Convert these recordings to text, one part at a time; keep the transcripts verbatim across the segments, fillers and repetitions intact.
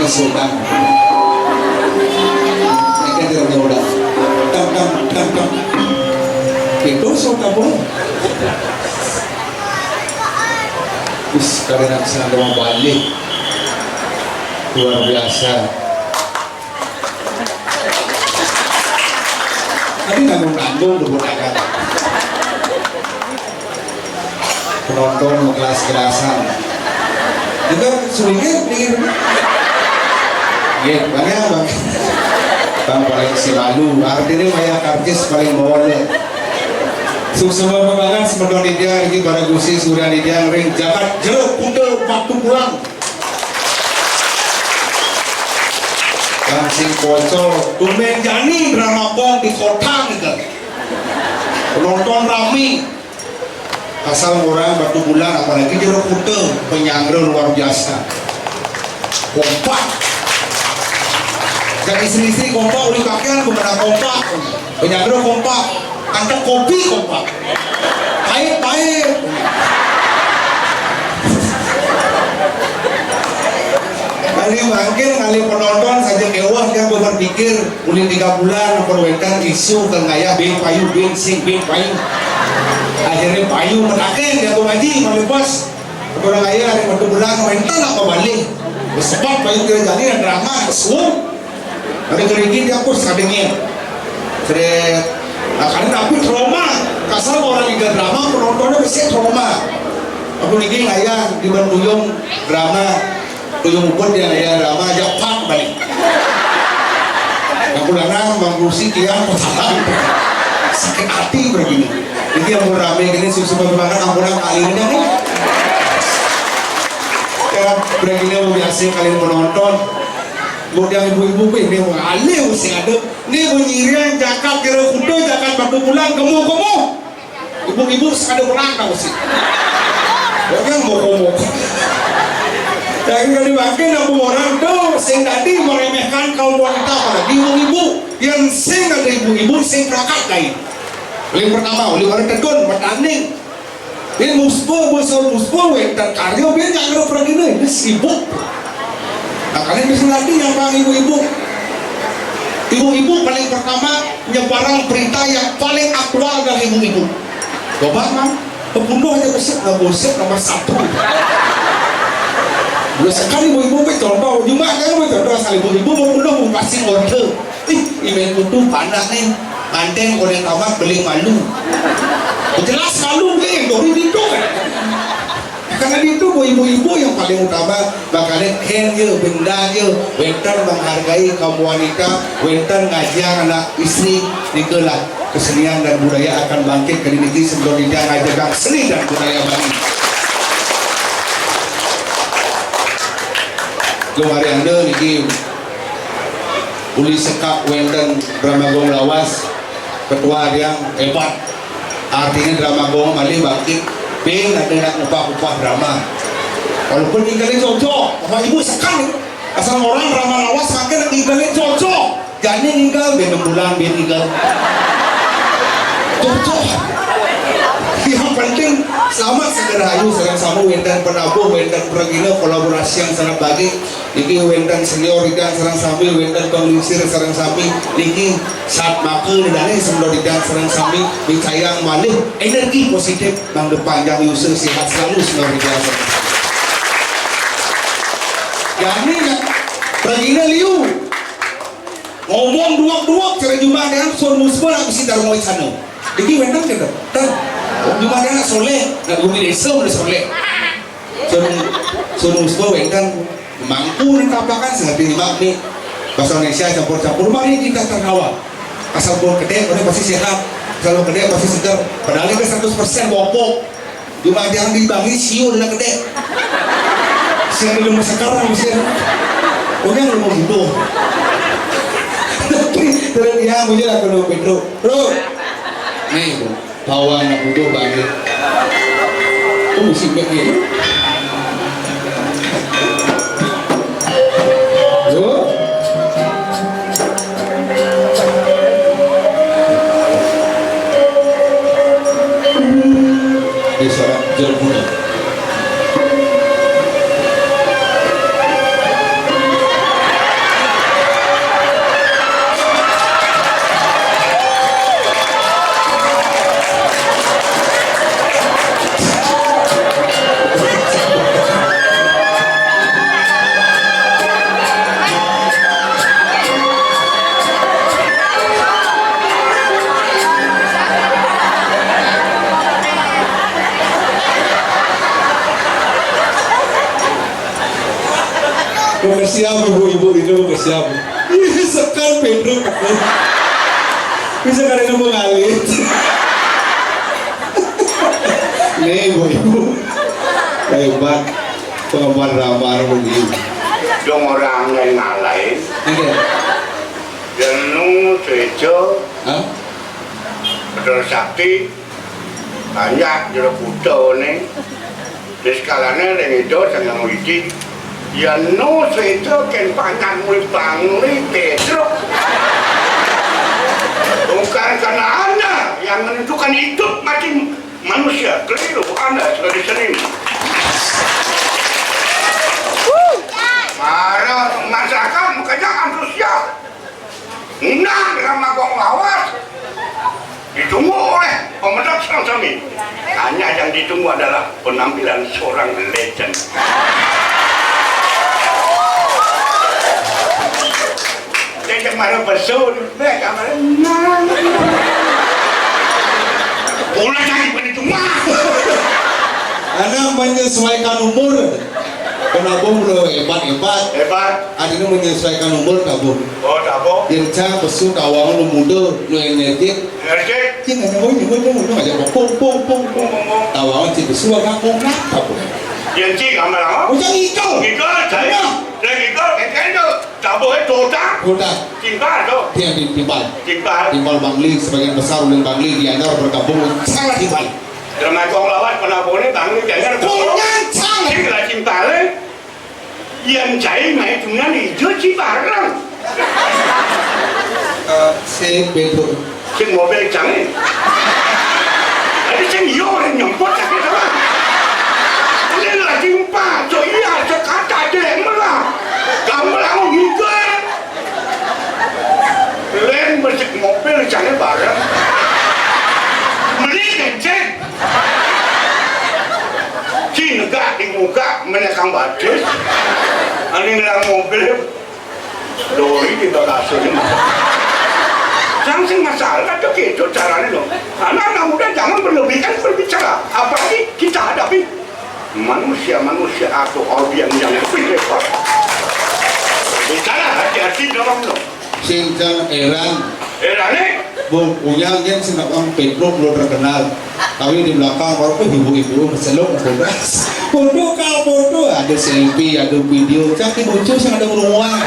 Sodang. Ini kan tidak ada orang. Tang, tang, tang, tang. Itu soda, Bung. Terus kalian akan sama balik. Luar biasa. Tapi nanggung-nanggung tuh budak kan. Penonton mau kelas-kelasan. Juga sulingan nih. Iya, banyak, Bang. Bang paling si malu. Artinya maya karcis paling bawah. Suksma banget semeton dia, ini para gusi surya dia ring jagat jeruk kuda waktu pulang. Bang sing pocol, tumben jani drama kong di kota gitu. Penonton rame. Asal orang batu bulan, apalagi jeruk kuda, penyangga luar biasa. Kompak. Dan istri-istri kompak, uli pakaian bukan kompak. Penyangga kompak. Antar kopi kompak. Pahit-pahit. Kali mangkin, kali penonton saja kewah, dia berpikir, ulin tiga bulan, perwetan isu, kan ngayah bin payu, bin sing, bin payu. Akhirnya payu matakin, dia tuh ngaji, malu pas. Orang ngayah, hari waktu bulan, mental apa balik. Sebab payu kira jadi, ada drama, ada suap. Ada kerigit, dia pun sadengin. Seret. Nah, karena tapi trauma. Kasar orang yang drama, penontonnya bisa trauma. Aku lagi ngayah, di Bandung drama. Tuyung Ubud yang aya rama aja pak balik. Yang pulangan Bang Rusi kian pesahan. Sakit hati begini. Jadi yang mau rame gini susu bagaimana ampunan kali ini nih. Ya, begini mau biasa kalian penonton. Buat yang ibu-ibu ini mau alih usia ada. Ini mau nyirian jakat kira kuda jakat batu bulan kemu kemu. Ibu-ibu sekadar perang tau sih. Orang mau ngomong. Yang kali makin aku orang tuh sing tadi meremehkan kaum wanita, apalagi ibu-ibu. Yang sing ada ibu-ibu sing perakat lain. Yang pertama, oleh orang kedun, petani. Ini muspo, bosor muspo, wenten karyo, ini nggak ngerti pergi nih, ini sibuk. Nah, kalian bisa latih yang bang ibu-ibu. Ibu-ibu paling pertama nyebarang berita yang paling aktual dari ibu-ibu. Coba kan, pembunuh aja besar, nggak gosip nomor satu. Dua sekali ibu-ibu, contoh, cuma kan contoh asal ibu-ibu mau bunuh, mau kasih order. Ih, email kutu panas nih. Manten oleh tamat beli malu. Jelas malu nih, dori didok. Karena itu, bu, ibu-ibu yang paling utama, makanya care ya, benda ya, wenten menghargai kaum wanita, wenten ngajar anak istri, itulah kesenian dan budaya akan bangkit ke diri sebelum tidak ngajar seni dan budaya Bali. Lo hari anda niki uli sekak wenten drama gong lawas, ketua yang hebat. Artinya drama gong malih bangkit. Pin ada nak upah-upah drama. Walaupun tinggalnya cocok, bapak ibu sekali. Asal orang drama lawas makin tinggalnya cocok. Jadi tinggal ben enam bulan ben tinggal. Cocok. Yang penting selamat segera ayu sareng sama wenten penabuh, wenten pergina kolaborasi yang sangat baik. Niki wenten senior kita sareng sami, wenten penglingsir sareng sami. Niki saat maka didane senior kita sareng sami, dicayang malih energi positif mangga panjang usia sehat selalu senior kita sareng sami. Jani ya, pergina liu. Ngomong duak-duak cara jumah dengan son musbah nak bisi darmo sana. Jadi wenten kita. Tan. Jumah dengan soleh, nak bumi desa udah soleh. Sun, sun usbo wenten mangku nang tapakan sehati lima ni. Bahasa Indonesia campur-campur, mari kita tertawa. Asal pun kedek, orang pasti sehat. Kalau kedek pasti segar. Padahal ini seratus persen bopok. Cuma yang dibangi siun lah kedek. Siun di rumah sekarang siun. Orang rumah butuh. Tapi terus dia punya lah kalau Pedro. Bro. Nih, bro. Bawa anak butuh banget. Aku mesti mikir. Yo. Desa Jeruk Putih. Ke siapa ibu-ibu itu, ke siapa? Ih, sekan Pedro. Bisa kada ada mengalir. Nih ibu-ibu. Hebat. Pengemban ramah begini. Dong orang lain ngalahin. Oke. Jenu Sejo. Hah? Betul Sakti. Banyak jero kuda ne. Niskalane ring ida Sang Hyang Widi. Yen nu sida ken pangan muli bangli Petruk. Bukan karena Anda yang menentukan hidup mati manusia. Keliru Anda sebagai seniman. Mara masyarakat makanya antusias. Undang dengan magong lawas. Ditunggu oleh pemenang sang sami. Hanya yang ditunggu adalah penampilan seorang legend. Legend mana besul, mereka mana. Pula jadi penitungah. Anak menyesuaikan umur. Kenapa mula hebat-hebat? Hebat. Adanya menyesuaikan umur, Tabuh. Oh, Tabuh. Yang cang pesu kawang lu muda, lu energi. Energi. Cing, ada mau nyebut, nyebut, nyebut, aja pong, pong, pong, pong. Pong, pong, pong. Kawang cing pesu agak pong, nah, Tabuh. Yang cing, amal apa? Ucang ikal. Ikal, saya. Nah. Saya ikal, kayak kayak itu. Tabuh itu otak. Otak. Timpal tu. Dia di timpal. Timpal. Timpal Bangli, sebagian besar ulun Bangli di Anyar bergabung sangat timpal. Drama kong lawan, kenapa ni Bangli di Anyar bergabung? Punyan sangat. Cing lah timpal, eh. Yang cai mai dengan hijau cibarang. Eh, si Pedro. Sing mobil cang ni. Tadi sing iyo orang nyemput tapi sama. Ini lagi empat, so iya, so kata dek melah. Kamu lalu mikir. Len besik mobil cang ni bareng. Beli kencing. Cinegak di muka menyekang batis. Ani ngelang mobil. Doi di bagasi ni. Yang sing masalah tu gitu caranya lo. Anak-anak muda jangan berlebihan berbicara. Apalagi kita hadapi manusia-manusia atau audiens yang lebih hebat. Bicara hati-hati dalam lo. Sing cang heran. Heran ni? Bu, punya kan sing orang Pedro belum terkenal. Tapi di belakang baru pun ibu-ibu selok bodas. Foto kau foto, ada selfie, ada video. Cang di bocor sing ada beruang.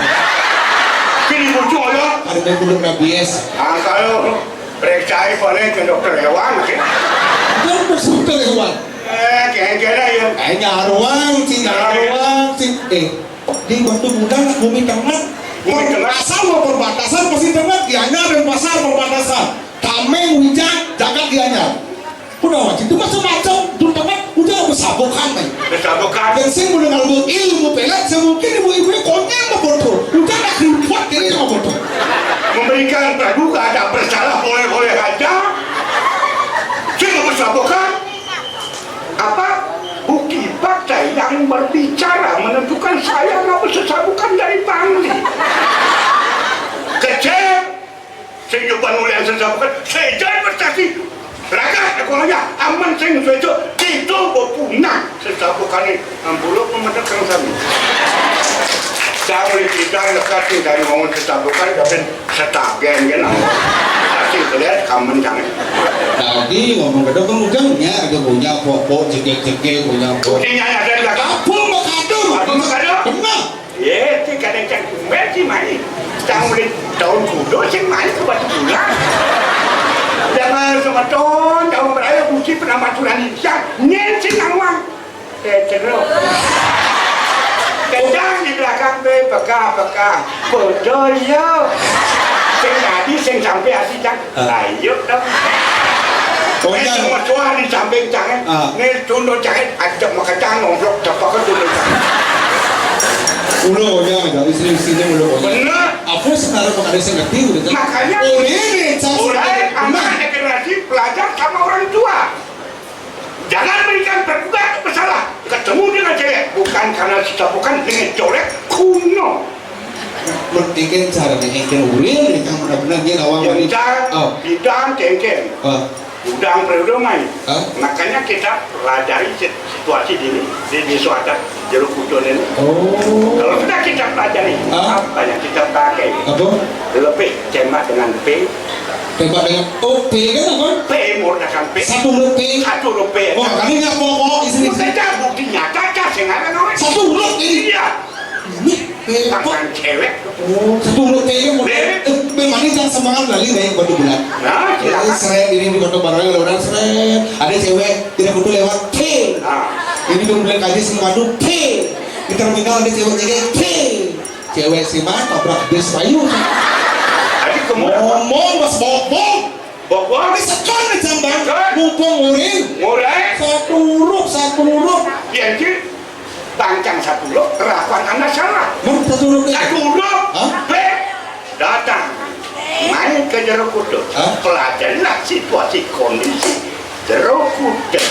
Kini bocor ya? Ada main kulit rabies. Ah, kalau periksa paling ke dokter hewan, oke? Dia bersukter hewan. Eh, kira-kira ya. Eh, nyaruang, cing, nyaruang, cing. Eh, di waktu bulan bumi tengah. Bumi tengah. Asal mau perbatasan pasti tengah, Gianyar dan pasar perbatasan. Tameng, Wijang, jagat Gianyar. Udah wajib itu macam-macam, terutama udah besabukan nih. Besabukan. Dan saya mau dengar buat ilmu pelat, saya mungkin ibu-ibu konyol mau bodoh. Udah nak report diri sama bodoh. Memberikan praduga ada bersalah boleh-boleh aja. Saya mau besabukan. Apa? Bukti fakta yang berbicara menentukan saya mau sesabukan dari Bangli. Kecil. Sing nyoba nulis sesabukan, sejan bersaksi. Raga, aku nanya, aman sing sejo, itu bepunah sesabukan ini. Ampun, lo pemedak kang sami. Jangan kita lekat sing dari ngomong sesabukan, tapi setagen kan. Pasti kelihat kamen jangan. Tadi ngomong ke dokter ujungnya ada punya pokok jegek-jegek, punya pokok. Buktinya ada di belakang. Apa makadam? Apa makadam? Benar. Ye, ti kadang cang tumben si mai. Cang ulih daun kudo sing mai ke batu bulan. Jangan semeton, jauh beraya buci penamaturan Indonesia. Nyen sing nawang. Eh, terus. Kencang di belakang be, peka, peka. Bodoh iya. Sing tadi, sing sampai hati cang. Ah. Ayo dong. Oh, iya. Semua tua di samping jangan. Ah. Nih tunduk jangan. Ajak makan jangan ngomplok cepat ke tunduk jangan. Ulo ya, ada istri-istrinya ulo. Bener. Apa sekarang makan sing ngerti udah. Makanya. Oh, ini cang. Mulai anak generasi belajar sama orang tua. Jangan berikan praduga itu bersalah. Ketemu dengan cewek, bukan karena sudah bukan dengan colek kuno. Mendingin cara nih, engkel uril nih, kan benar-benar dia awal wali. Yang car, oh. Bidang, kengkeng. Ah. Udang periode main. Ah. Makanya kita pelajari sit-, situasi di ini, di, di Suaca, Jeruk Kucun ini. Oh. Kalau sudah kita Apa aja nih? Hah? Apa yang kita pakai? Apa? Lebih tembak dengan P. Tembak dengan, oh, P kan apa? P, menggunakan P. Satu huruf P. Satu huruf P. Wah, kalinya pokok di sini. Bukan jago, dinyatakan, saya nggak ada namanya. Satu huruf ini. Iya. Ini P apa? Tangan cewek. Oh, satu huruf P ini. P. Eh, Bang Mani jangan semangat lali kayak batu bulan. Nah, silakan. Seret ini di foto barang orang seret. Ada cewek tidak kudu lewat P. Nah. Ini belum bilang kaji sing waduh P. Di terminal ada cewek tiga P. Cewek sih mah tabrak bis payu. Tadi kamu ngomong mas bokbong. Bokbong. Ini sekon nih jambang. Sekon. Mumpung ngurin. Ngurai. Satu huruf, satu huruf. Iya, Ji. Bangcang satu huruf, kelakuan anda salah. Mana satu huruf? Satu huruf. Hah? P. Datang. Main ke Jero Kuda. Hah? Pelajarilah situasi kondisi Jero Kuda.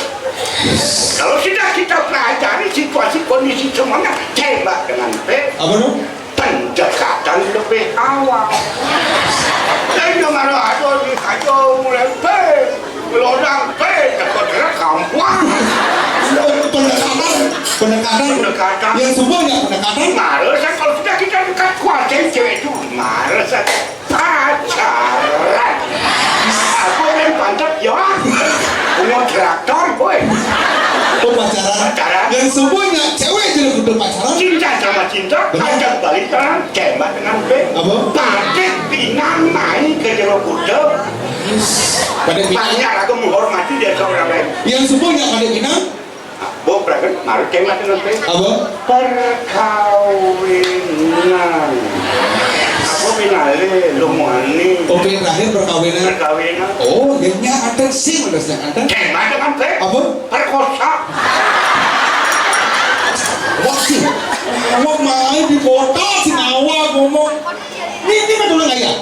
Kalau sudah kita pelajari situasi kondisi semuanya, tembak dengan P. Apa tuh? Pendekatan lebih awal. Saya udah marah aja di kayu mulai P. Lodang P, dapat gerak gampang. Pendekatan, pendekatan. Pendekatan. Yang semuanya pendekatan. Marah saya kalau sudah kita dekat kuasain cewek itu. Marah saya. Pacaran. Aku kan pantat ya. Umur traktor, boy. Oh, pacaran. Pacaran. Yang semuanya cewek jadi kudu pacaran. Cinta sama cinta, benar. Ajak balikan, tembak dengan P. Apa? Patik pinang main ke Jero Kuda. Patik pinang. Banyak aku menghormati dia seorang lain. Yang semuanya patik pinang. Apa? Perkawinan. Apa? Perkawinan. Apa pinale, lo muani? Kopi terakhir perkawinan. Perkawinan. Oh, akhirnya ada sih, ada sih, ada. Kayak mana kan, Pe? Apa? Perkosa. Waduh, awak main di kota, si awak ngomong. Ini, ini betul nggak ya?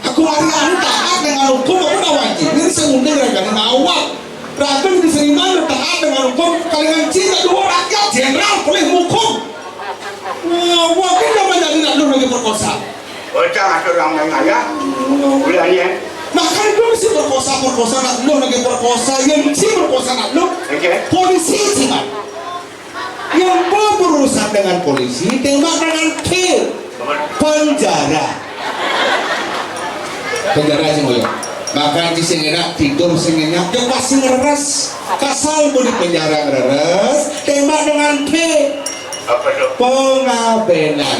Aku hari-hari taat dengan hukum, aku nggak wajib. Ini saya undang dari awak. Raja di Seriman taat dengan hukum, kalian cinta dua rakyat jenderal boleh hukum. Wah, wah, kita menjadi nak lu lagi perkosa. Bocah ngatur orang main ayah, udah nih. Nah, kan itu mesti perkosa, perkosa nak lu lagi perkosa, yang si perkosa nak lu. Oke. Polisi sih, Pak. Yang berurusan dengan polisi, tembak dengan P. Penjara. Penjara sih, Mulyo. Makan sih sing enak, tidur sing enak, ya pasti ngeres. Kasal mau di penjara ngeres, tembak dengan P. Apa tuh? Pengabenan.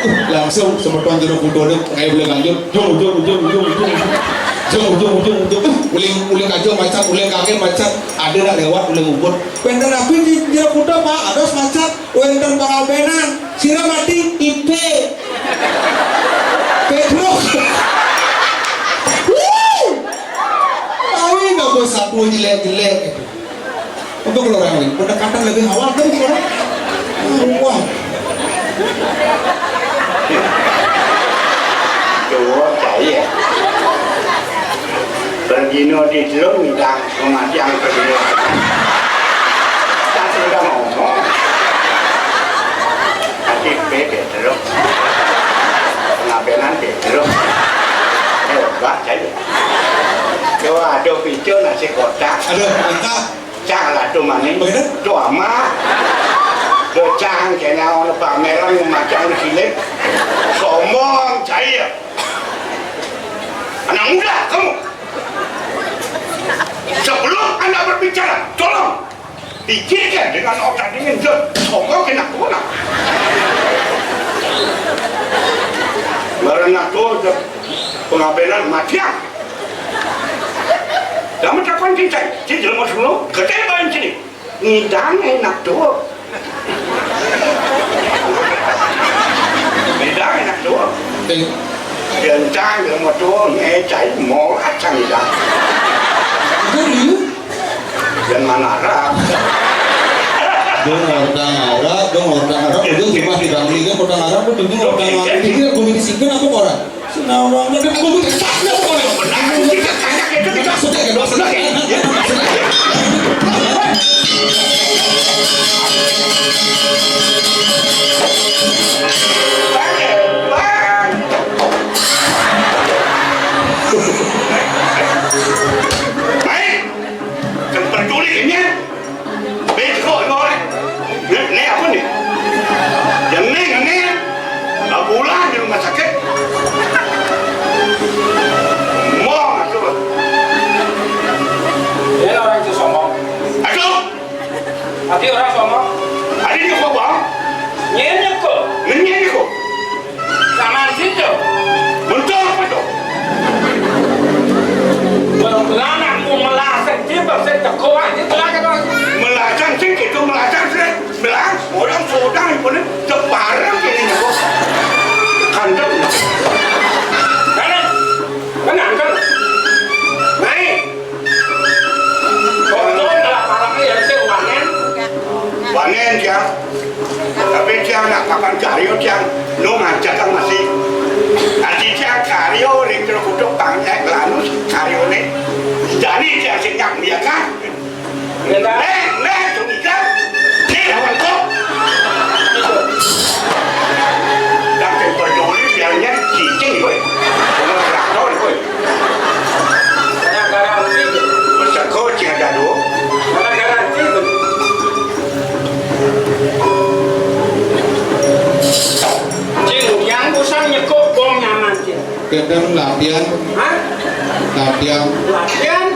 Uh, langsung semeton Jero Kuda deh, kayak boleh lanjut. Jung, jung, jung, jung, jung. Jung, jung, jung, jung. Uh, uling, uling aja macet, uling kakek macet. Ada nak lewat, uling ubun. Wénten nabi di Jero Kuda, Pak, ados macet. Wénten pengabenan. Sira mati, I P. Pedro. Wuh. Awi nggak bos satu jelek-jelek gitu. Untuk orang lain, pendekatan lebih awal kan orang. Wah. Tuh, saya. Pergino di Jerung, minta kematian pergino. Tak sudah ngomong. Nanti bebek Jerung. Pengabenan bebek Jerung. Hebat saya. Yo, ada picu nasi kotak. Aduh, mantap. Cang lah tuh maning. Begitu? Tuh amat. Tuh cang kayaknya orang pameran macam di sini. Sombong saya. Anak muda kamu. Sebelum Anda berbicara, tolong pikirkan dengan otak dingin. Jangan sombong kena guna. Barang aku pengabelan matian. Kamu tak konci cai, cai jelema dulu, gede banget sini. Ngidang enak tuh. Ngidang enak tuh. Eh. Gentang jelema tuh, ngecai mau acang ngidang. Itu dulu. Dan mana arah? Dong orang arah, dong orang arah. Udah cuma tidak beli kan orang arah, udah dulu orang arah. Ini gue beli singkir apa orang? Sinawang, udah gue beli singkir apa orang? Benar, singkir kayak gitu, tidak suka ya, dua suka ya. Baik. Kan peduli ini. Bego, ini orang. Ini, ini apa? Wangen tiang. Tapi tiang nak papan karya tiang. No ngajak kang masih. Ati tiang karya ring jero kutuk pangcek lanus karyane. Jani tiang sing nyak miyakan. Nggih, ta? Neh, neh, Jung Iga. Neh, lawan kok. Tapi peduli biarnya cicing kowe. Ora traktor kowe. Gara-gara cicing. Wis sego cing aja dulu. Gara-gara cicing. Cing, yang usah nyekuk bom nyaman, Cing. Kadang latihan. Hah? Latihan. Latihan?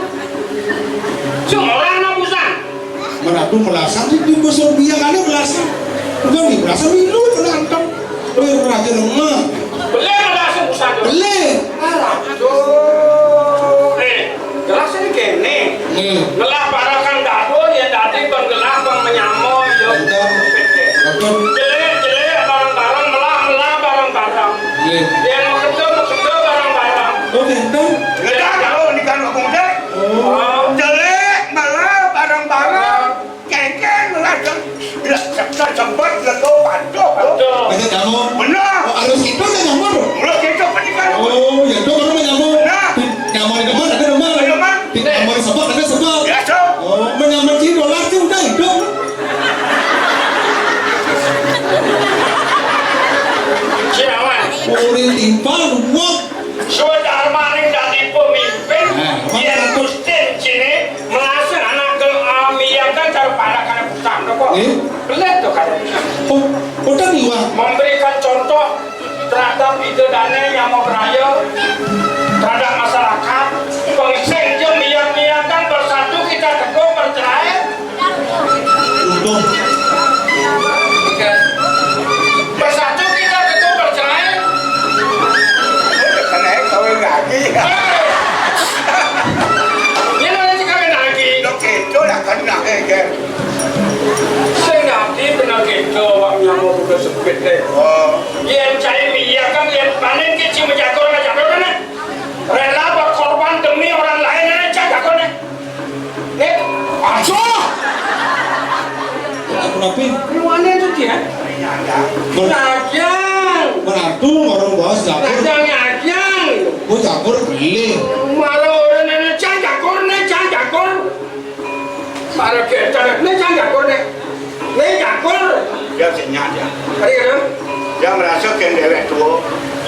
Sing ora ana pusat. Meratu melasan di, di basa biakane melasan. Bukan di melasan milu penantang. Kowe raja lemah. Beli melasan pusat. Beli. Alah, aduh. Eh, jelas ini kene. Hmm. Ngelah barang kang dado, yen dadi penggelah, pengmenyamo, ya. Betul. Betul. Jelek, jelek, barang-barang, melah, melah, barang-barang. Nggih. Yen mau kerja, mau kerja, barang-barang. Oh, gitu. Ngedah kalau di kan Pak Bung Dek. Oh. Jelek, melah, barang-barang. Kengkeng, melah, jeng-, ya, se-, se-, sempat, lego, patuh, tuh. Aja kamu. Bener. Oh, harus itu aja kamu. Mulai kecok kan di kan. Oh, ya, tuh, kamu nyambung. Nah. Nyaman di depan, ada depan. Ada depan. Di nyaman sebab, ada sebab. Ya, so. Oh, menyaman sih, dolar sih, udah hidup. Sinawan. Kuring timpal, ruwet. Swadarmaning dadi pemimpin, nah, yen Gusti cine melasih anak ke-, eh, miyakan cara pandakane pusat, kok. Eh? Belet to, kan? Oh, udah nih, Wak. Memberikan contoh terhadap ide dane nyama beraya, terhadap masyarakat. Pengising je miyak-miyakan bersatu kita teguh bercerai. Untung. Bersatu kita teguh bercerai. Kena kawin lagi. Ini nanti kawin lagi. Lo keco lah kena, eh, Ger. Sing dadi bener keco, wak nyamuk udah sepit deh. Oh. Yen cai iya kan, yen panen ke cuma jago, nggak jago, kan? Rela berkorban demi orang lain, ini cai jago, nih. Nek, aduh. Aku napi? Ruane itu dia. Ber- Ngajang. Berarti orang bos dapur. Ngajang, ngajang. Gua dapur beli. Malah orang ini cang jakur, nih cang jakur. Malah kita, nih cang jakur, nih. Nih jakur. Dia sing nyadar. Hari itu. Dia merasa kan dewek tua.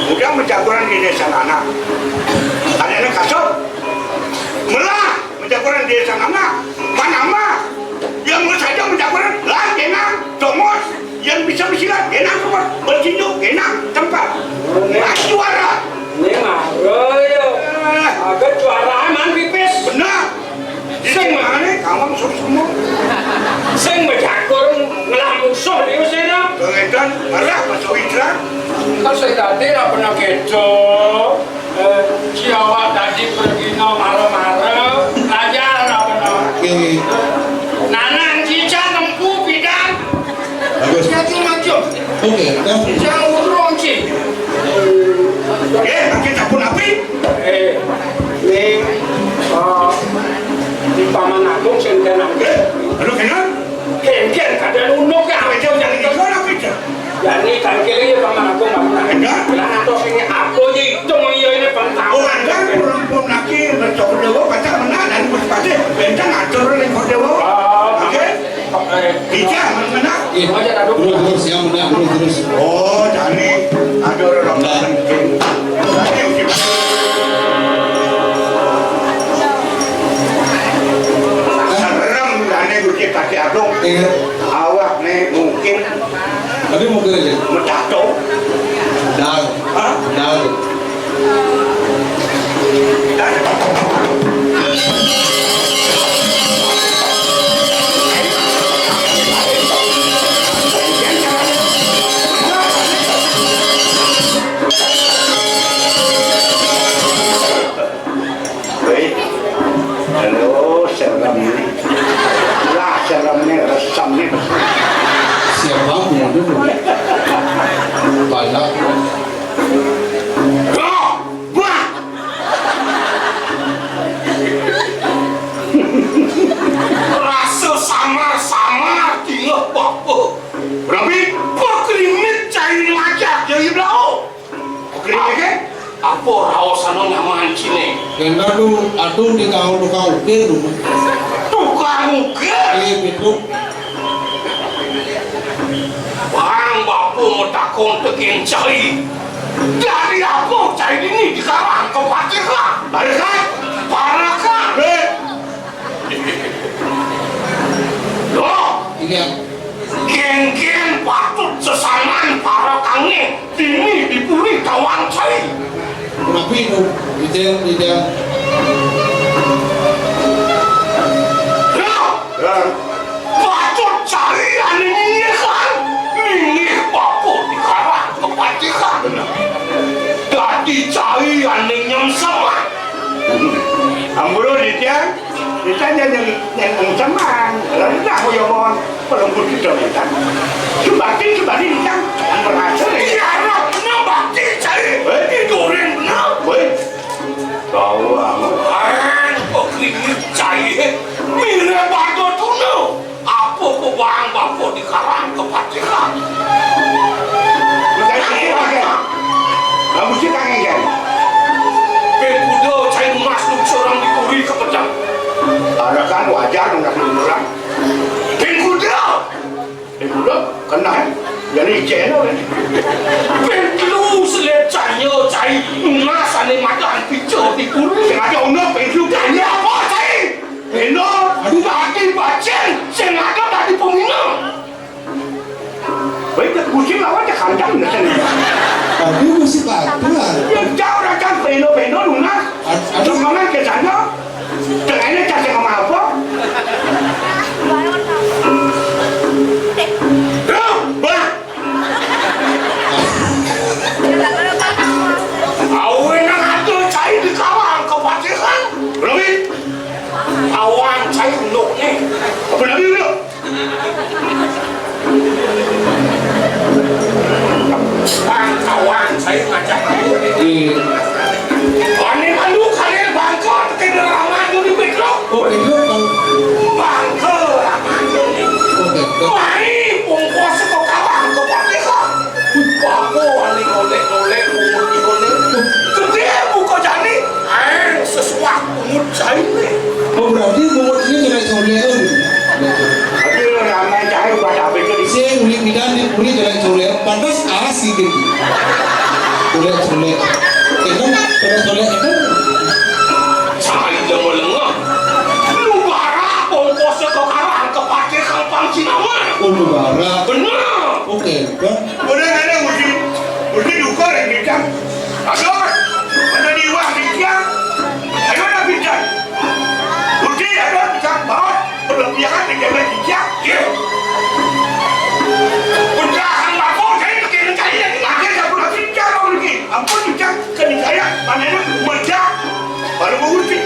Udah menjagoan di desa anak. Ada yang kasut. Melah. Menjagoan desa mana? Mana mah? Yang mau saja menjagoan lah, enak, domos. Yang bisa bersilat, enak, domos. Bertinju, enak, tempat. Nah, juara. Ini mah, oh, iya. Eh. Agak juara, man, pipis. Benar. Sing mana? Kamu suruh semua. Sing menjagoan ngelah musuh di usena. Kemudian, marah, masuk hijrah. Kan saya tadi nak pernah keco. Eh, si awak tadi pergi no mara-mara, belajar apa no? Nggih, nggih. Nanang cica nempu bidang. Bagus. Macam-macam. Oke, ya. Cica urung, Ci. Eh, pakai sabun api? Eh, ini, eh, di Paman Agung sing kena. Eh, aduh, kenal? Kenken kada nunduk ya. Aja jangan gitu, api, Ci. Jani tangkil iya Paman Agung, Paman Agung. Enggak. Lah, atos ini apa aja itu, iya ini pengetahuan. Oh, ada, pun, pun lagi, mencoba dewa, baca menang, dan pun pasti, bentang atur nih, kok dewa. Oh, oke. Eh, bisa, menang. Iya. Terus, terus, yang menang, terus, terus. Oh, jani, ada orang. Nah. Penting. Jani, serem, jani, Gusti Patih Agung. Iya. Awak nih mungkin. Tapi mungkin aja. Mecato. Dal. Hah? Dal. Wih, halo, serem ini. Lah, serem nih, resem nih. Siapa pun itu? Banyak. Roh, bah. Rasa samar-samar, tinggal Kena tu, aduh, di kau tukang ukir tu. Tukang ukir? Iya, betul. Bang, bapa matakon tekén cai. Dadi apa cai dini dikarang ka patihan? Parakan? Parakan? Eh. Loh. Iya. Kénkén patut sesanan parakangé dini di puri tawang cai. Napi tu? Ijang, ijang. Loh. Ya. Patut cai ané nyingih kan? Nyingih bapa dikarang ka patihan. Benar. Dadi cai ané nyemseman. Ampura, Ditya. Ditya nyén, nyén, nyén nyemseman. Lalu dah, ya, bawang pelengkut kita, Ditya. Subakti, subakti, Ditya. Jangan merasa, ya. Iya, anak, bener bakti cai. Wéh. Tidurin bener. Wéh. Tahu amat. Bang, kok klinik cai. Mirip bada tuna. Apa ko bang bapa dikarang ka patihan? Bukan itu, bukan. Lah, mesti kangen, kan? Pin kuda cai emas nu sorang di puri ka pedang. Ada kan wajar nak orang. Pin kuda. Pin kuda, kenal. Jadi channel, kan? Pin telu selet cahaya cai emas ané madan pica di puri. Sing ada unduk, pin telu. Jadi apa cai? Bina, aduh, dadi bacin, sing ada dadi pemina. Baik, tak kucing lawan tak kandang dah sana. Tapi musik apa? Yang jauh datang bina-bina lunas. Ad-, aduh. Sumbangan ke sana. Tengahnya cak sama apa? Loh, bah. Awé nang ada cai dikarang ka patihan. Lebih. Tawang cai unduk né. Apa lagi unduk? Bang tawang cai ngajak. Iya. Ané malu kalian bangka tekén raman di Pétruk. Oh, Pétruk, Bang. Bangka raman di. Oh, Pétruk. Mari bungkus ka kawang ka patihan. Bapa ané ngolék-ngolék bungut ihoné. Gedé buka jani, aéng sesuak bungut cainé. Oh, berarti bungut ini colek-colek, oh, gitu. Tapi ramai cai buat apa itu? Sing uli bidan di puri colek-colek, pantes asik gitu. Colek-colek. Itu colek-colek itu. Cai lengah-lengah. Nu bara bungkus ka kawang ka patihan pang sinaman. Oh, nu bara. Bener. Oké, Bang. Udah ada uji, uji duka yang kita. Aduh, mana di wah di tiang. Ayo dah bincang. Uji ada bincang bawa berlebihan di jalan di tiang. Iya. Udah hamba kau saya pakai mencari yang pakai dah pula bincang kau lagi. Ampun bincang. Kani kaya, panenna meledak, baru menguti.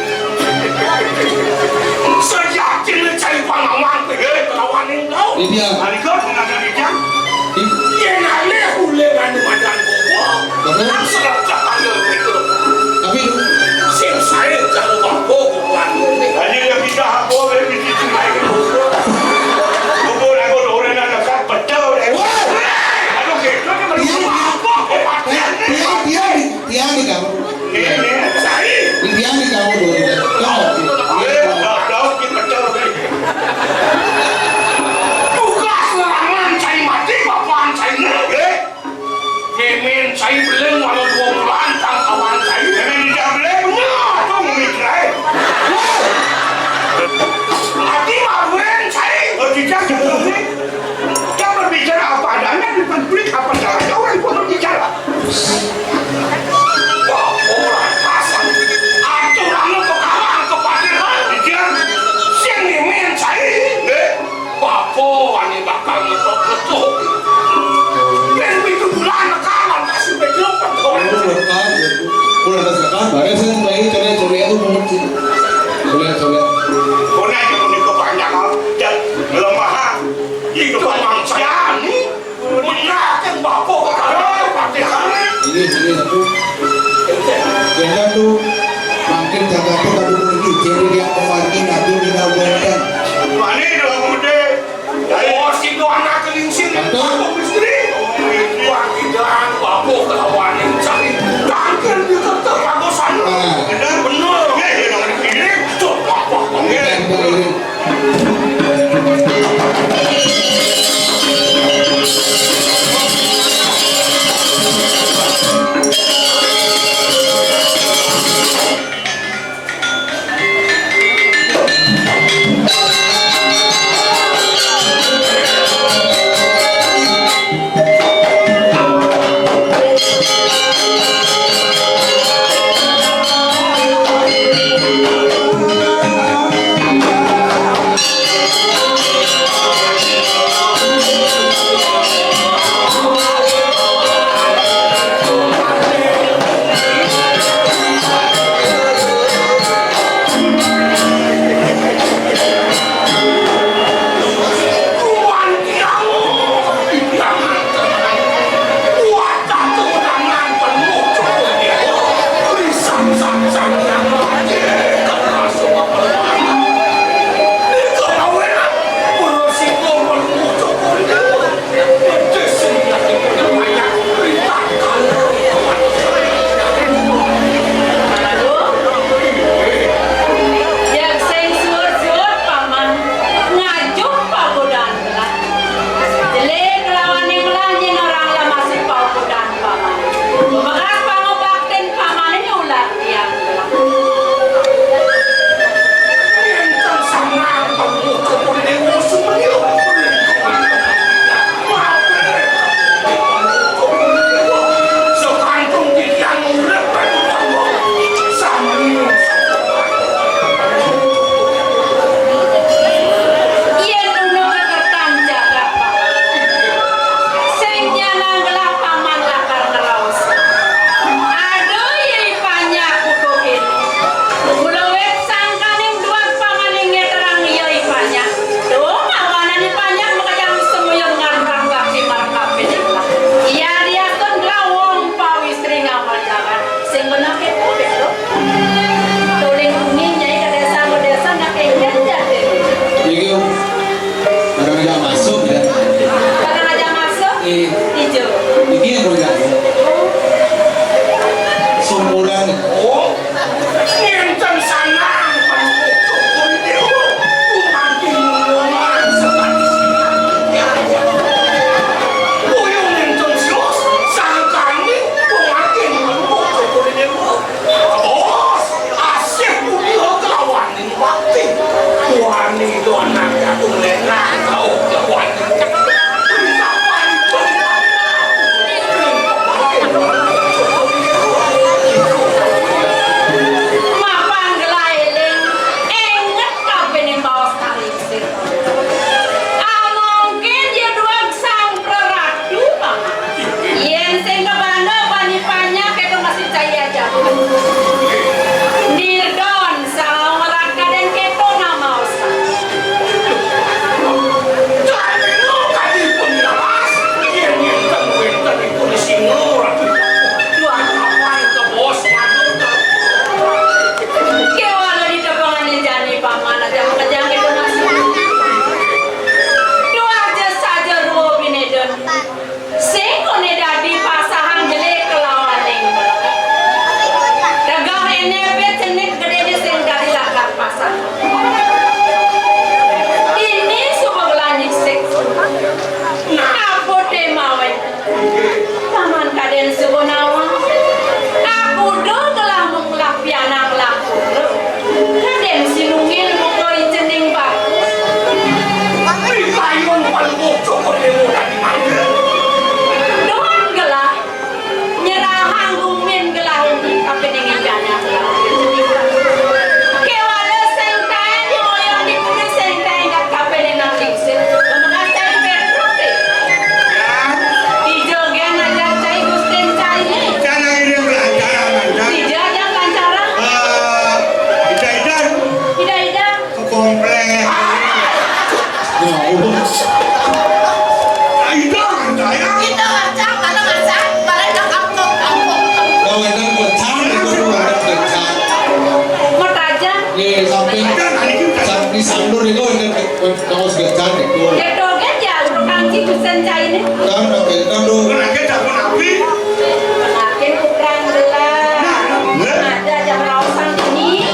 Seyakin cai pangawang, eh, kelawanin kau. Iya. Hari kau mengajar dia. Iya. Yén alih ulih anu madan gua. Betul. Kan serap cakal itu. Tapi sing saya kalau bangko gua ini. Hanya yang kita hamba, eh, di situ lagi. Gua lagu orang nak dekat, betul, eh. Wah. Aduh, gitu, dia baru bangko, eh, dia, dia, dia, dia, dia, dia, Tiang di kamu. Tiang di kamu dulu. Kamu. Tugas larangan cai mati, bapaan cai né. Mémén cai belén walau dua bulan, tang kawan cai. Mémén tidak belén, benar. Atau memikir aja. Mati maruén cai. Oh, tidak, tidak. Dia berbicara apa adanya, di publik apa adanya, orang itu berbicara. Wah, orang pasang. Aturan lu kekarang ke patihan. Iya. Sing mimin cai. Eh? Bapa wani bakal ngetok-ngetok. Ben pitu bulan nekalan kasih bejo petok. Udah lepas, ya. Udah lepas, kan? Bareng sing bayi coba-coba itu banget sih. Coba-coba. Kone aja punika panjang, ah. Dan lemah, ah. Itu memang saya nih. Bener kan bapa kagak ada patihan. Ini, ini, aku. Jangan tuh makin jaga tuh kalau begini. Jadi dia kemarin nabi minta wonten. Mane dong gede. Oh, si do anak kelingsir. Betul. Bapa istri. Wah, tidak, bapa kelawanin cari. Tangkil di kertas bagusan. Nah. Bener, bener. Kaos gak cantik tuh. Joget-joget ya, urang si Husen cai ini. Kan, oke, kan tuh. Kan oke, tak pun api. Makin kurang jelas. Nah, nah. Ada jam raosan ini.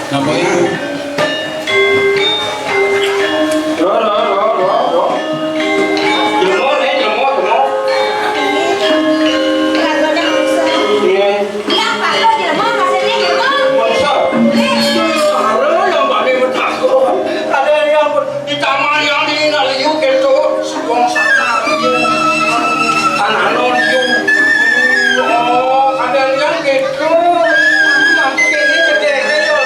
Napa itu? Loh, loh, loh, loh, loh. Jelema, né, jelema, jelema. Iya. Iya, Pak, kok jelema, maksudnya jelema? Masa? Iya. Ada yang bani bertakon. Ada yang di taman yang di liu gitu. Wong sama liu. Anak-anak liu. Oh, ada yang gitu. Nanti ini gede ya.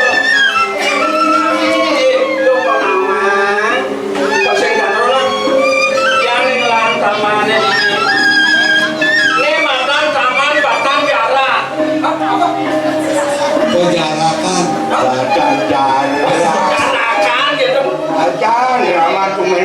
Ini lo pengalaman. Pasang karo lah. Yang ini lan tamane. Ini matan taman batang jalan. Apa? Apa? Penjarakan. Batang jalan. Jarakan gitu. Aja, drama tuh.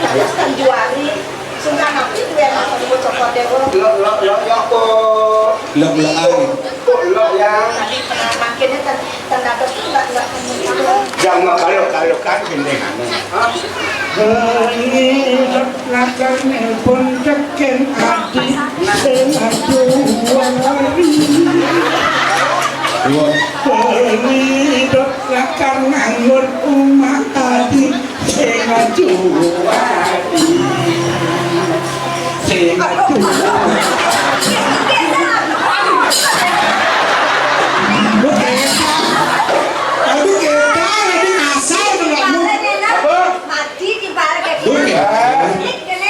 Terus kan juari, sungkan aku itu yang mau cokot deh, bro. Lo, lo, lo, lo, kok. Lo, lo, ai. Kok lo yang. Tadi pernah makinnya kan, tanda tuh nggak, nggak. Yang mau kalau, kalau kan gini, anu. Hah? Lakar nelpon teken adi sing aduh wari. Dua. Beli dok lakar nganggur umat adi sing aduh wari. Sing aduh wari. Lu kecap. Aduh, kecap, ini kasar banget lu. Apa? Mati di balik.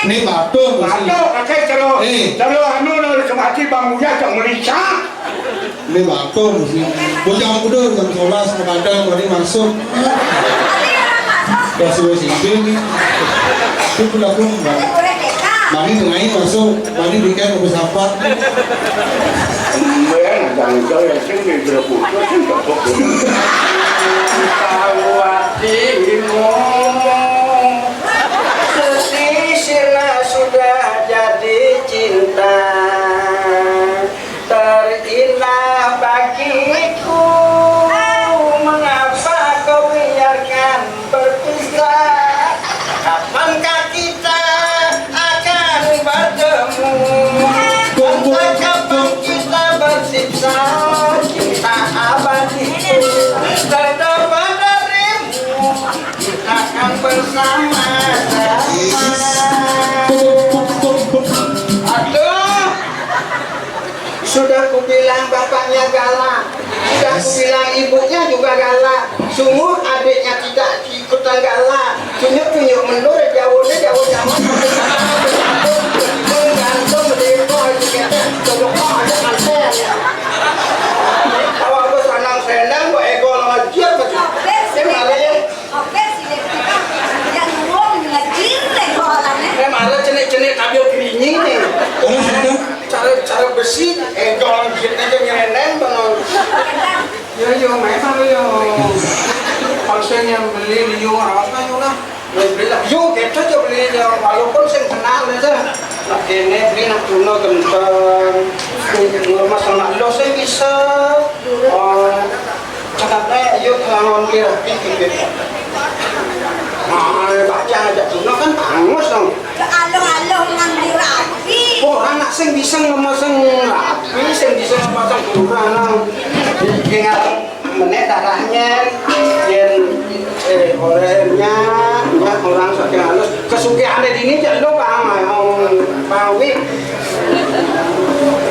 Ini batur, Batur, kakek, kalau, Eh. kalau anu, no, kemati bangunnya, jangan melincah. Ini batur, sih. Bujang kudu, jam sebelas, kadang, tadi masuk. Pas gue sini, nih. Itu pun aku, Mbak. Mani tengahnya masuk, mani bikin aku sapa. Mbak, jangan jauh ya, sini, berapa, sini, berapa. Tahu hatimu. Sesisirna sudah jadi cinta terindah bagiku. Mengapa kau biarkan berpisah? Kapankah kita akan bertemu? Entah kapan kita bersiksa. Cinta abadi terdapat darimu. Akan bersama-sama. Aduh, sudah kubilang bapaknya galak, sudah kubilang ibunya juga galak. Sungguh adiknya tidak ikut-ikutan galak. Tunjuk-tunjuk mundur, jauh deh, jauh-jauh. Gantung, berdiri, kok, itu kita, coba, kok, ada kantor. Kalau aku senang-senang, kok, ego, lama, jiar, betul. Dia malah ya. Oke, sini kita yang ngomong ngejir deh orangnya. Eh, malah cenik-cenik kabel kerinying nih. Terus itu? Cara, cara besi, eh, jangan gitu aja nyeleneng, bengong. Yo, yo, main apa, yo? Kalau saya yang beli, yo, apa, yo, lah? Beli, beli lah. Yo, kita aja beli, yo, walaupun saya kenal aja. Nah, ini beli nak tuna genteng. Rumah sama lo saya bisa. Oh, Cepet ae, yuk, ngelawan ki rapi, gitu. Nah, baca aja kuno kan angus dong. Aloh-aloh nang dirapi. Ora nak sing bisa ngemasang rapi, sing bisa ngemasang kurang nang. Tinggal menek darahnya, yen, eh, olehnya, ya, orang saking halus. Kesugihane dini cek lo, Pak, mau, mau, Wi.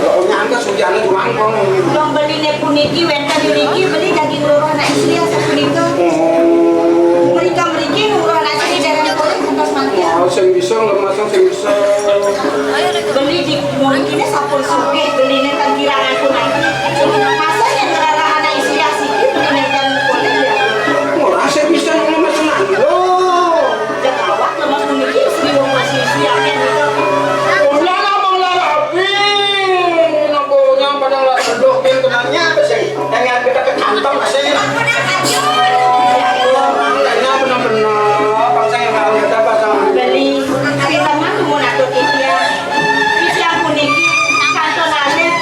Kok nyangka sugihane doang kok. Wong beline puniki wenten mriki beli daging loro anak istri ya sapunika. Oh. Mrika mriki loro anak istri dereng purun ngantos mangke. Oh, sing bisa ngemasang sing bisa. Beli di mrikine sampun sugih, beline ten kirangan pun. Masa yen ngerarah anak istri asiki beline ten kulit ya. Ora sing bisa ngemasang lho. Jek awak lemes puniki istri wong masih isi akeh gitu. Ulah ngomong lara api. Napa nyang padang lak sedok ben kenalnya apa sih? Dengan kita ke kantong masih. Orang lainnya benar-benar apa saya ngarang kita pasang. Beli, pintengan mun atur titiang. Titiang puniki kantun alit.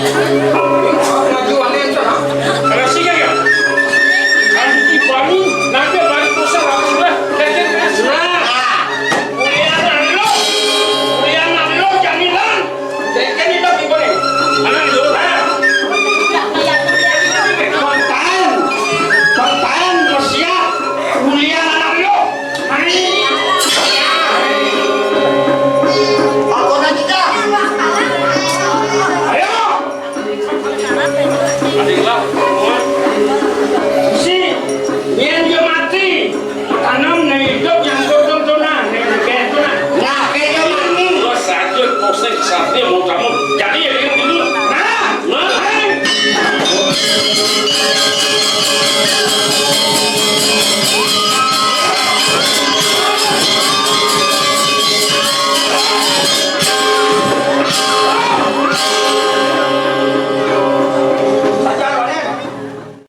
Maju aneh, Cak. Kalau sih ya, ya. Kan di Bali, nanti balik pusat langsung lah. Nah, kuliah anak lo, kuliah anak lo, jaminan. Jadi kan itu gimana? Anak lo, nah. Kontan, kontan, bersiap, kuliah anak lo. Ayo. Ayo. Adiklah, si, biar dia mati. Tanam na hidup yang kotor tu nah, na hidup tu nah. Nah, kayak mati. Lo sakit, pusing, sakit, mau